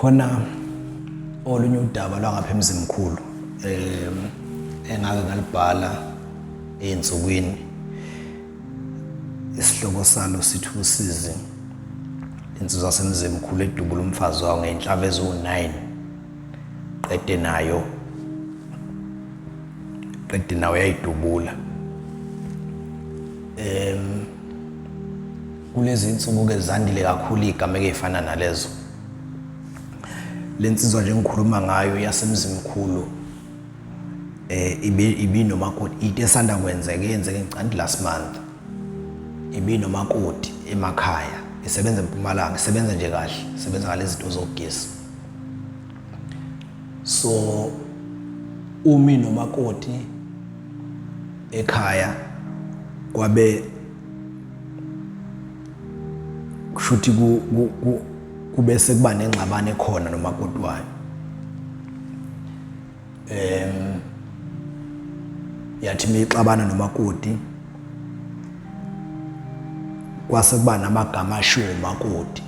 Khona olunye udaba lwangapha eMzimkhulu engake ngalibhala ey'nsukwini, isihloko salo sithi usizi, insizwa yaseMzimkhulu edubula umfazi wayo ngey'nhlavu eziwu-9 qede nayo qede nayo yayidubula. Kulezi nsuku-ke zandile kakhulu iy'gameko ey'fana nalezo. Le nsizwa nje engikhuluma ngayo yaseMzimkhulu ibinomakoti, into esanda kwenzeka eyenzeke ngicanti last month. Ibinomakoti emakhaya, isebenza eMpumalanga, isebenza nje kahle, isebenza ngalezi zinto zogesi. So umi nomakoti ekhaya kwabe kushuthi kube sekuba nengxabano ekhona nomakoti wayo. Yathi mixabana nomakoti kwase kuba namagama ashiwo umakoti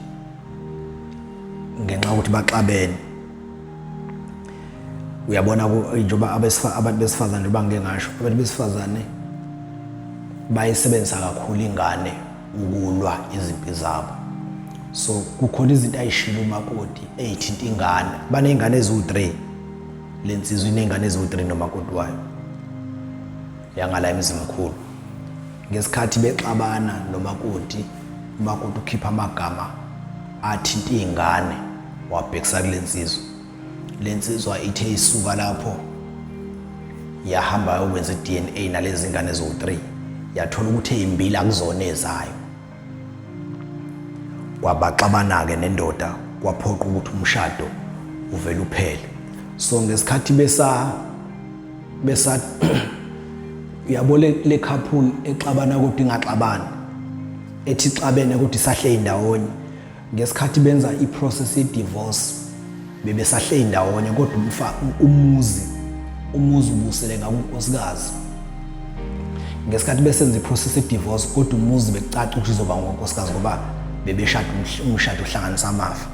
ngenxa yokuthi baxabene. Uyabona njengoba abantu besifazane, njengoba ngike ngasho, abantu besifazane bayisebenzisa kakhulu ingane ukulwa izimpi zabo. So kukhona izinto ayishilo umakoti eyithinta ingane. Baney'ngane eziwu-3, le nsizwa iney'ngane eziwu-3 nomakoti wayo yangala eMzimkhulu. Ngesikhathi bexabana nomakoti, umakoti ukhipha amagama athinta iy'ngane wabhekisa kule nsizwa. Le nsizwa ithe isuka lapho yahamba yokwenza i-DNA nalezi ngane eziwu-3, yathola ukuthi eyimbili akuzona ezayo. Kwabaxabana-ke nendoda, kwaphoqa ukuthi umshado uvele uphele. So ngesikhathi besa besa uyabo le couple exabana kodwa ingaxabani, ethi ixabene kodwa isahleli ndawonye, ngesikhathi benza i-process ye-divorce bebesahleli ndawonye, kodwa umuzi ubusele ngakunkosikazi. Ngesikhathi besenza i-process ye-divorce kodwa umuzi bekucaca ukuthi uzoba ngonkosikazi ngoba bebeshada umshado uhlanganisa amafa.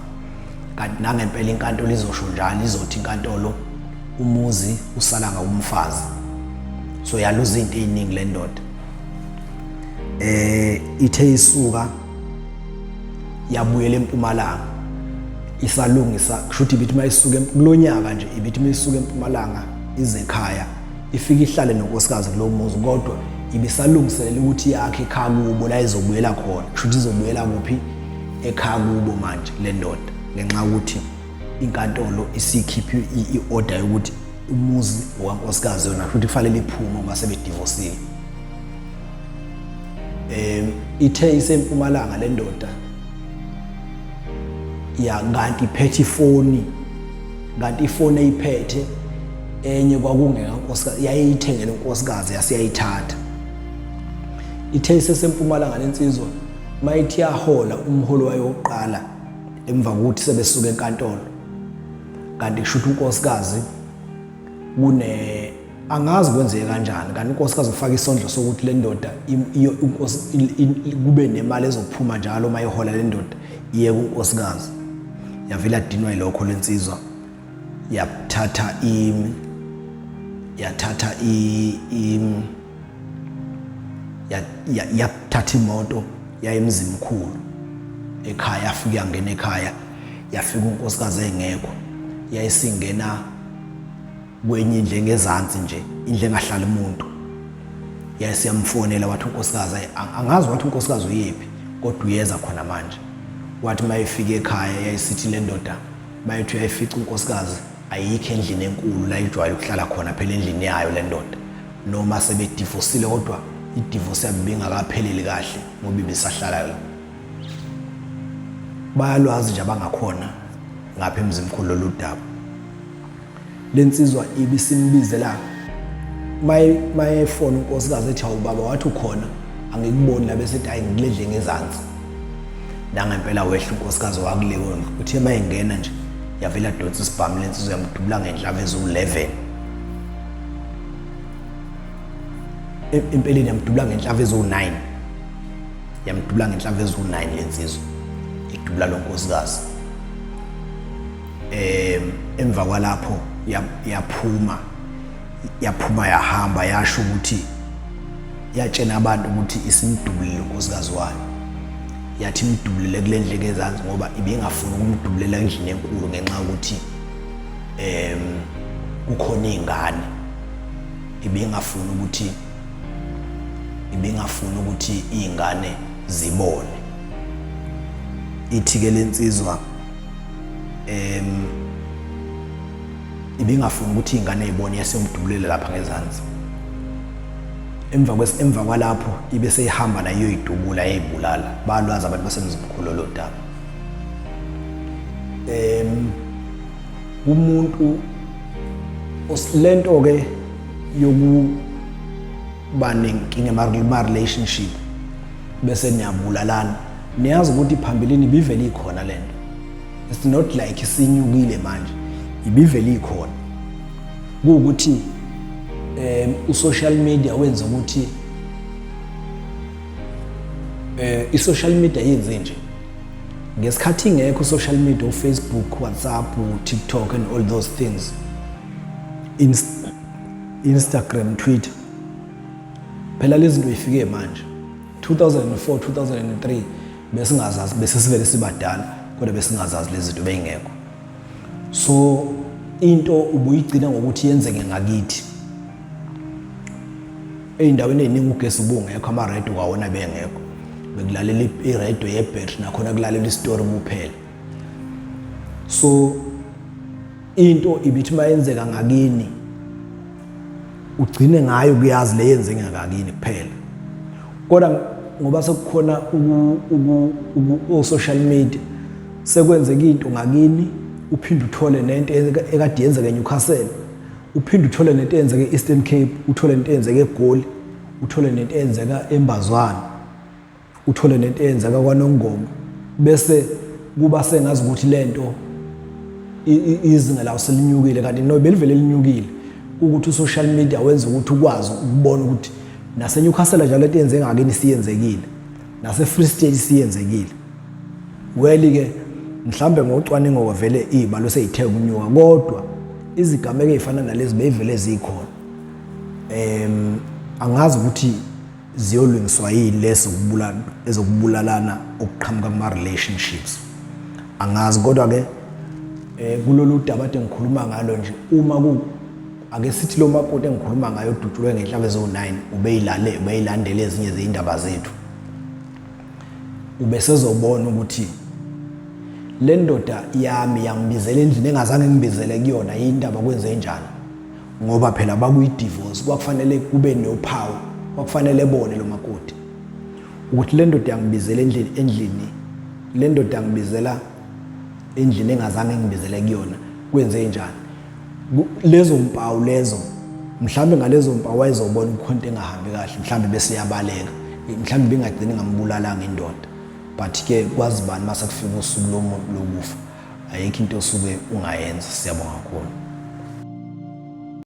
Kanti nangempela inkantolo izosho njalo, izothi inkantolo umuzi usala ngakumfazi. So yaluza izinto eziningi le ndoda. Ithe isuka yabuyela eMpumalanga isalungisa, kusho ukuthi ibithi mayisuka kulonyaka nje, ibithi mayisuka eMpumalanga ize ekhaya ifike ihlale nonkosikazi kulowo muzi, kodwa ibisalungiselela ukuthi yakhe ekhaya kubo la izobuyela khona. Kusho ukuthi izobuyela kuphi? Ekhaya kubo manje le ndoda, ngenxa yokuthi inkantolo isikhiphe i-order yokuthi umuzi owankosikazi yona futhi kufanele iphume uma sebedivosile. Ithe iseMpumalanga le ndoda ya, kanti iphethe ifoni, kanti ifoni eyiphethe enye kwakungeka unkosikazi, yayiyithengele unkosikazi yasiyayithatha. Ithe iseseMpumalanga lensizwa mayithi yahola umholo wayo wokuqala emva kokuthi sebesuka enkantolo, kanti kusho ukuthi unkosikazi kune angazi kwenzeke kanjani, kanti unkosikazi ufaka isondlo sokuthi le ndoda kube nemali ezophuma njalo uma ihola le ndoda iye kunkosikazi. Yavele yadinwa yilokho lensizwa, yathatha i yathatha i, i yathatha imoto yaye eMzimkhulu ekhaya, yafika yangena ekhaya, yafika unkosikazi engekho, yayisingena kwenye indlu engezansi nje, indlu engahlali umuntu. Yayisiyamfonela wathi unkosikazi, angazi wathi unkosikazi uyephi, kodwa uyeza khona manje. Wathi mayefika ekhaya yayisithi le ndoda mayethi uyayifica unkosikazi ayikho endlini enkulu la ijwayele ukuhlala khona, phela endlini yayo le ndoda, noma sebedivosile kodwa idivosi yabo ibingakapheleli kahle ngoba ibisahlala la. Bayalwazi nje abangakhona ngapha eMzimkhulu lolu daba. Le nsizwa ibisimbizela mayefona unkosikazi ethi hawu baba, wathi ukhona angikuboni la, bese ethi hayi ngikuledle ngezansi. Nangempela wehla unkosikazi wakuleyo ndlu, uthe mayengena nje yavele yadonsa isibhamu le nsizwa yamdubula ngenhlavu eziwu-11. Empeleni yamdubula ngenhlavu eziwu-9, yamdubula ngenhlavu eziwu-9 le nsizwa idubula lo nkosikazi. Emva kwalapho yaphuma yaphuma yahamba, yasho ukuthi yatshena abantu ukuthi isimdubulile unkosikazi wayo. Yathi imdubulile kule ndlu engezansi ngoba ibingafuni ukumdubulela endlini enkulu ngenxa yokuthi kukhona iy'ngane, ibingafuni ukuthi iy'ngane zibone. Ithi-ke le nsizwa ibingafuni ukuthi iy'ngane y'bone, yaseyomdubulela lapha ngezansi. Emva kwalapho ibe seyihamba nayo iyoyidubula, yayibulala. Balwazi abantu basemzimkhulu lolo daba. Umuntu lento ke yokuba nenkinga ema-relationship bese niyabulalana, niyazi ukuthi phambilini ibivele ikhona lento. It's not like isinyukile manje, ibivele ikhona. Kuwukuthi u-social media wenza ukuthi i-social media yenze nje. Ngesikhathi ingekho social media, uFacebook, WhatsApp, TikTok and all those things, Instagram, Twitter, phela lezi zinto ifike manje 2004, 2003. Besingazazi, bese sivele sibadala, kodwa besingazazi lezi zinto, beyingekho. So into ubuyigcina ngokuthi yenzeke ngakithi. Ey'ndaweni ey'ningi ugesi ubungekho, amaredio kwawona bengekho, bekulalela iredio yebhetri, nakhona kulalela isitori kuphela. So into ibithi uma yenzeka ngakini ugcine ngayo kuyazi le yenzeka ngakini kuphela. Kodwa ngoba sekukhona o-social media, sekwenzeka into ngakini, uphinde uthole nento ekade yenzeka eNewcastle, uphinde uthole nento eyenzeka e-Eastern Cape, uthole nento eyenzeka eGoli, uthole nento eyenzeka eMbazwana, uthole nento eyenzeka kwaNongoma, bese kuba sengazi ukuthi lento izinga lawo selinyukile, kanti no, belivele linyukile. Ukuthi u-social media wenza ukuthi ukwazi ukubona ukuthi naseNewcastle njalo lento eyenzeka ngakini siyenzekile, nase-Free State siyenzekile. Well-ke, mhlambe ngocwaningo vele iy'balo sey'the ukunyuka, kodwa izigameko ey'fana nalezi beyivele zikhona. Angazi ukuthi ziyolungiswa yini leso ezokubulalana okuqhamuka kuma-relationships, angazi. Kodwa-ke kulolu daba ade ngikhuluma ngalo nje, uma ku ake sithi lo makoti engikhuluma ngayo odutshulwe ngenhlavu eziwu-9 ubeyilale, ubeyilandele ezinye zey'ndaba zethu, ubesezobona ukuthi le ndoda yami yangibizela endlini engazange ngibizele kuyona, yindaba, kwenze njani? Ngoba phela bakuyi-divorce, kwakufanele kube nophawu, kwakufanele bone lo makoti ukuthi le ndoda yangibizela endlini, le ndoda yangibizela endlini engazange ngibizele kuyona, kwenze njani? Lezo mpawu lezo, mhlawumbe ngalezo mpawu wayezobona ukukhona into engahambi kahle, mhlawumbe bese yabaleka, mhlawumbe bingagcini ngambulalanga indoda. But ke kwazi bani? Mase kufika usuku lomuntu lokufa, ayikho into osuke ungayenza. Siyabonga kakhulu.